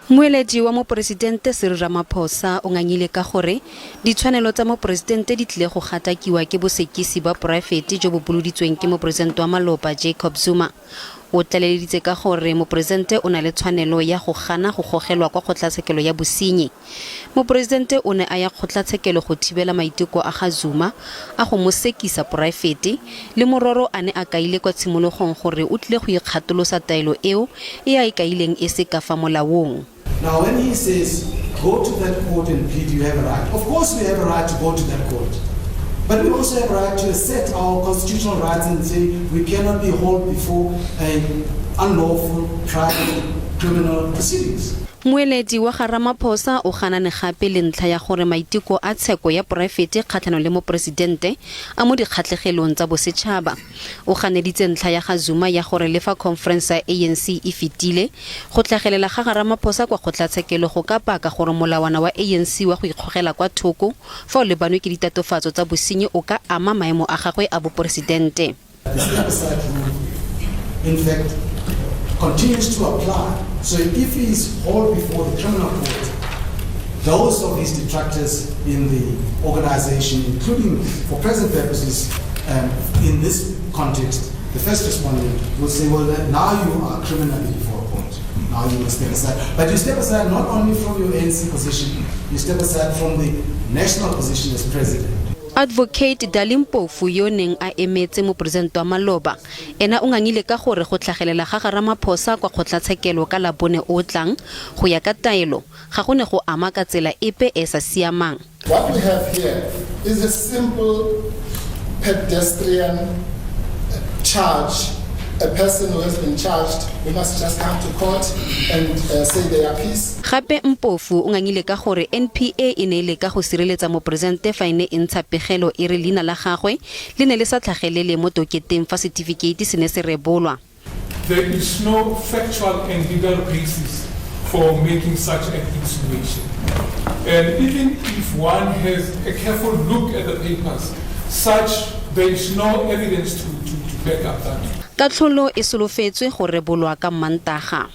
Mmueledi wa moporesidente Cyril Ramaphosa o ngangile ka gore ditshwanelo tsa moporesidente di tlile go gatakiwa ke bosekisi ba poraefete jo bo boloditsweng ke moporesidente wa maloba Jacob Zuma. O tlaleleditse ka gore moporesidente o na le tshwanelo ya go gana go gogelwa kwa kgotlatshekelo ya bosenyi. Moporesidente o ne a ya kgotlatshekelo go thibela maiteko a ga Zuma a go mo sekisa poraefete, le mororo a ne a kaile kwa tshimologong gore o tlile go ikgatolosa taelo eo e a e kaileng e se ka fa molaong. Now when he says go to that court and plead you have a right, of course we have a right to go to that court. But we also have a right to assert our constitutional rights and say we cannot be hauled before a unlawful private criminal proceedings. Mmueledi wa ga Ramaphosa o ganane gape le ntlha ya gore maiteko a tsheko ya poraefete kgatlhanong le moporesidente a mo dikgatlhegelong tsa bosetšhaba. O ganeditse ntlha ya ga Zuma ya gore le fa khonferense ya ANC e fetile, go tlhagelela ga ga Ramaphosa kwa kgotlatshekelo go ka baka gore molawana wa ANC wa go ikgogela kwa thoko fa o lebanwe ke ditatofatso tsa bosenyi o ka ama maemo a gagwe a boporesidente. The step aside rule, in fact, continues to apply. So if he is hauled before the criminal court, those of his detractors in the organization, including for present purposes, in this context, the first respondent will say, well, now you are criminally before a court. Now you must step aside. But you step aside not only from your ANC position, you step aside from the national position as president. Advocate Dali Mpofu yo neng a emetse moporesidente wa maloba ena o ngangile ka gore go tlhagelela ga ga Ramaphosa kwa kgotlatshekelo ka Labone o tlang go ya ka taelo ga go ne go ama ka tsela epe e sa siamang. What we have here is a simple pedestrian charge. A person who has been charged who must just come to court and say their piece. Gape Mpofu o ngangile ka gore NPA e ne e leka go sireletsa moporesidente fa e ne e ntsha pegelo e re leina la gagwe le ne le sa tlhagelele mo toketeng fa setifikeiti se ne se rebolwa. There is no factual and legal basis for making such an insinuation. And even if one has a careful look at the papers, such there is no evidence to back up that. Katlholo e solofetswe go rebolwa ka Mmantaga.